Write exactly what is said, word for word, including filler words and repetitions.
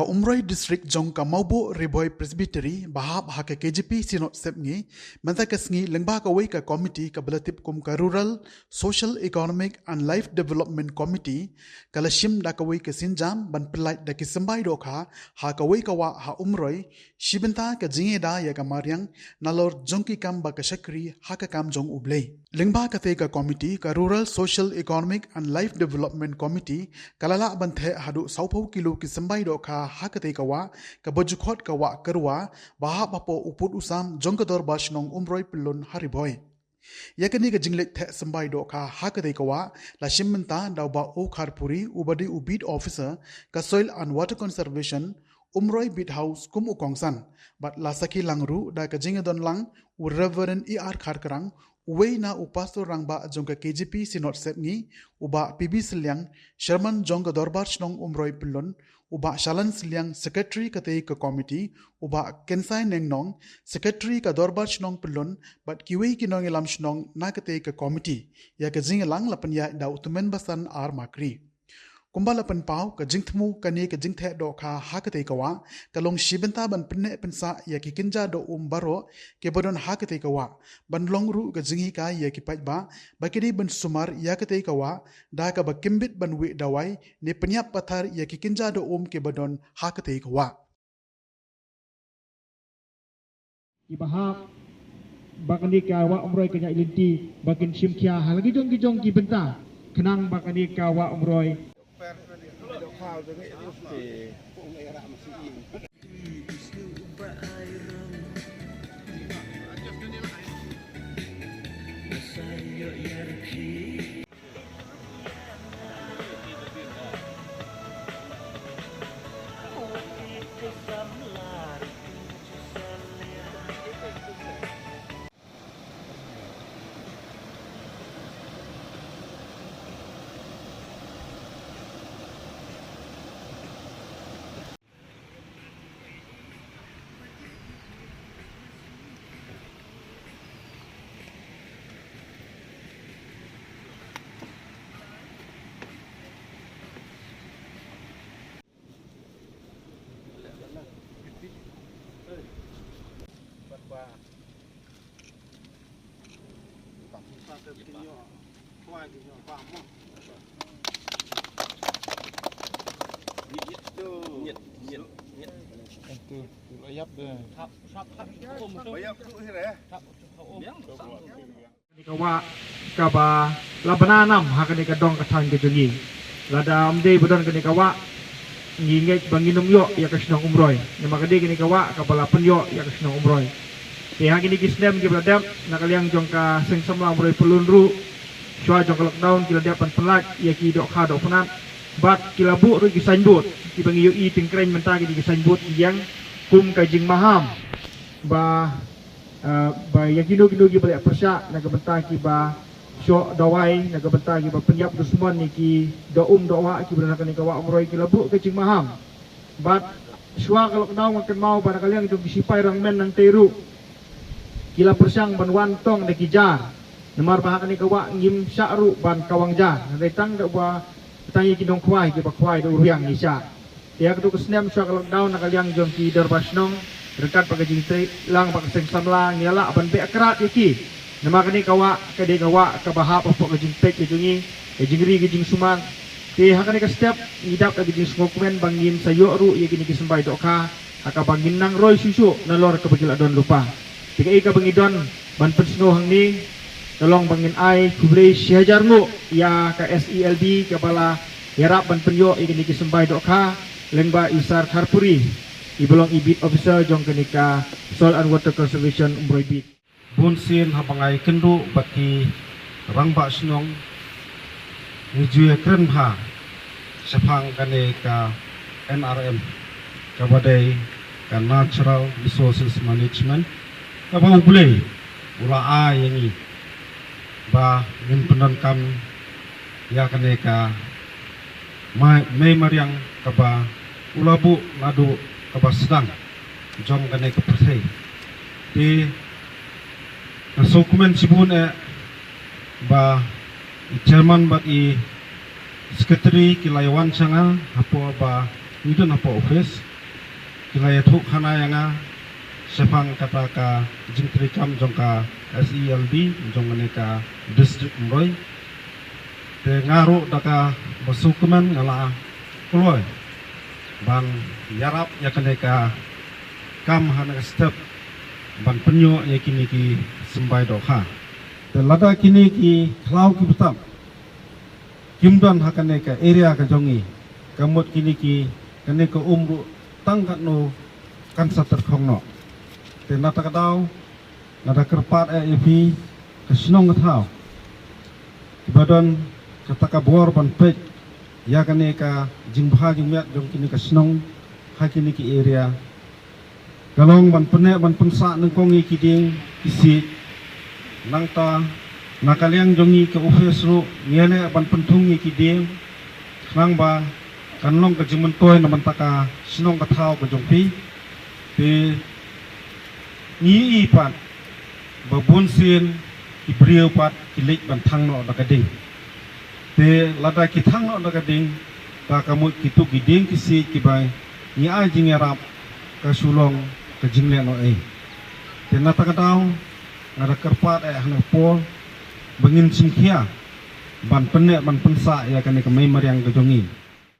Umroi District jong ka Mawbuh Ri Bhoi Presbytery ba hap ha ka K J P Synod Sepngi mynta ka sngi lyngba kawei ka komiti kaba la tip kum ka Rural Social Economic and Life Development Committee ka la shim da kawei ka sienjam ban pyllait da ki symbai dohkha ha kawei ka wah ha Umroi, shi bynta ka jingïada ïa ka mariang nalor jong ki kam ba ka shakri ha ka kam jong U Blei. Lyngba katei ka komiti, ka Rural Social Economic and Life Development Committee ka la lah ban theh haduh sawphew kilo ki symbai dohkha ha katei ka wah, kaba ju khot ka Wah Kyrwa, ba hap hapoh u pud u sam jong ka Dorbar Shnong Umroi Pyllun ha Ri Bhoi. Ïa kane ka jingleit theh symbai dohkha ha katei ka wah la shim bynta da u Bah O Kharpuri uba dei u Beat Officer ka Soil and Water Conservation, Umroi Beat House kum u kongsan, bad la sakhi lang ruh da ka jingïadon lang u Reverend E R Kharkrang, uwei na u Pastor Rangbah jong ka K J P Synod Sepngi, u Bah P B Sylliang, Chairman jong ka Dorbar Shnong Umroi Pyllun, u Bah Shalan Sylliang, Secretary katei ka komiti, u Bah Kensai Nengnong, Secretary ka Dorbar Shnong Pyllun, bad kiwei ki nongïalam shnong na katei ka komiti. Ïa ka jingïalang la pynïaid da u Tymmen Basan R Makri. Kumba la pynpaw, ka jingthmu kane ka jingtheh dohkha ha katei ka wah ka long shi bynta ban pynneh pynsah ïa ki kynja doh um baroh kiba don ha katei ka wah, ban long ruh ka jinghikai ïa ki paidbah ba ki dei ban sumar ïa katei ka wah da kaba kim bit ban wieh dawai ne pynïap pathar ïa ki kynja doh um kiba don ha katei ka wah. Kiba hap ba kane ka wah Umroi kan ïaid lynti ba kin shim khia ha la ki jong ki jong ki bynta khnang ba kane ka wah Umroi. Kane ka wah kaba la bna nam ha kane ka dong ka thaiñ ka jong ngi. Lada ym dei ba don kane ka wah, ngi ngeit ba ngin ym ïoh ïa ka shnong Umroi. Namar ka dei kane ka wah kaba la pynïoh ïa ka shnong Umroi. Te ha kine ki snem kiba la dep, na ka liang jong ka Seng Samla Umroi Pyllun ruh, shuwa jong ka lockdown ki la dep ban pynlait ïa ki dohkha dohpynat bad ki la buh ruh ki signboard kiba ngi ïohi tyngkreiñ mynta, kine ki signboard ki ïeng kum ka jingmaham ba Ah, ba ïa kino kino kiba leh pyrshah na ka bynta kiba shoh dawai, na ka bynta kiba pynïap dusmon ïa ki doh um doh wah kiba don ha kane ka wah Umroi, ki la buh ka jingmaham. Bad shuwa ka lockdown nga kynmaw ba na ka liang jong ki shipai rangbah nangtei ruh ki la pyrshang ban wan tong da ki jar. Namar ba ha kane ka wah ngim shah ruh ban kawang jar. Hynrei tang da uba, tang ïa ki nongkhwai kiba khwai da u riang ngi shah. Ïa katu ka snem shuwa ka lockdown, na ka liang jong ki dorbar shnong, ryngkat bad ka jingtreilang bad ka seng samla, ngi la lah ban beh krad ïa ki. Namar kane ka wah ka dei ka wah kaba hap hapoh ka jingpeit ka jong ngi, ka jingri ka jingsumar. Te ha kane ka step ngi dap da ka jingsngewkmen ba ngin sa ïoh ruh ïa kine ki symbai dohkha ha kaba ngin nang roi shuh shuh nalor kaba ki la don lypa. Te kaei kaba ngi don ban pynsngew hangne, ka long ba ngin ai khublei shi hajar nguh ïa ka S E L B kaba la ïarap ban pynïoh ïa kine ki symbai dohkha lyngba i Sar Kharpuri, iba long i beat officer jong kane ka Soil and Water Conservation Umroi Beat. Bun sien haba nga ïakynduh bad ki rangbah shnong, ngi ju ïakren bha shaphang kane ka N R M, kaba dei ka Natural Resources Management, kaba U Blei u la ai ïa ngi ba ngin pyndonkam ïa kane ka mei, mei mariang kaba u la buh naduh kaba sdang jong kane ka pyrthei. Te nga sngewkmen shibun eh ba i chairman bad i secretary ki la ïa wan sha nga hapoh ba ngi don hapoh office. Ki la ïathuh khana ïa nga shaphang kata ka jingtrei kam jong ka S E L D jong kane ka district Umroi. Te nga ruh da kaba sngewkmen nga la kloi ban ïarap ïa kane ka kam ha kane ka step ban pynïoh ïa kine ki symbai dohkha. Te lada kine ki khlaw ki btap kim don ha kane ka area ka jong ngi, ka mut kine ki, kane ka um ruh tang katno kan sa tyrkhong noh. Te na kata ka daw nga da kyrpad eh ïa phi ka shnong ka thaw kiba don kata ka bor ban peit ïa kane ka jingbha jingmiat jong kine ka shnong ha kine ki area, ka long ban pynneh ban pynsah nyngkong ïa ki dieng ki siej. Nangta na ka liang jong ngi ka office ruh ngi ïaleh ban pynthung ïa ki dieng khnang ba kan long ka jingmyntoi na bynta ka shnong ka thaw ka jong phi. Te ngi i pat ba bun sien ki briew pat ki leit ban thang noh da ka ding. Te lada ki thang noh da ka ding, ta ka mut kitu ki dieng ki siej kiba ngi ai jingïarap ka shu long ka jingleh noh ei. Te na kata ka daw nga da kyrpad eh ha kane ka por ba ngin shim khia ban pynneh ban pynsah ïa kane ka mei mariang ka jong ngi.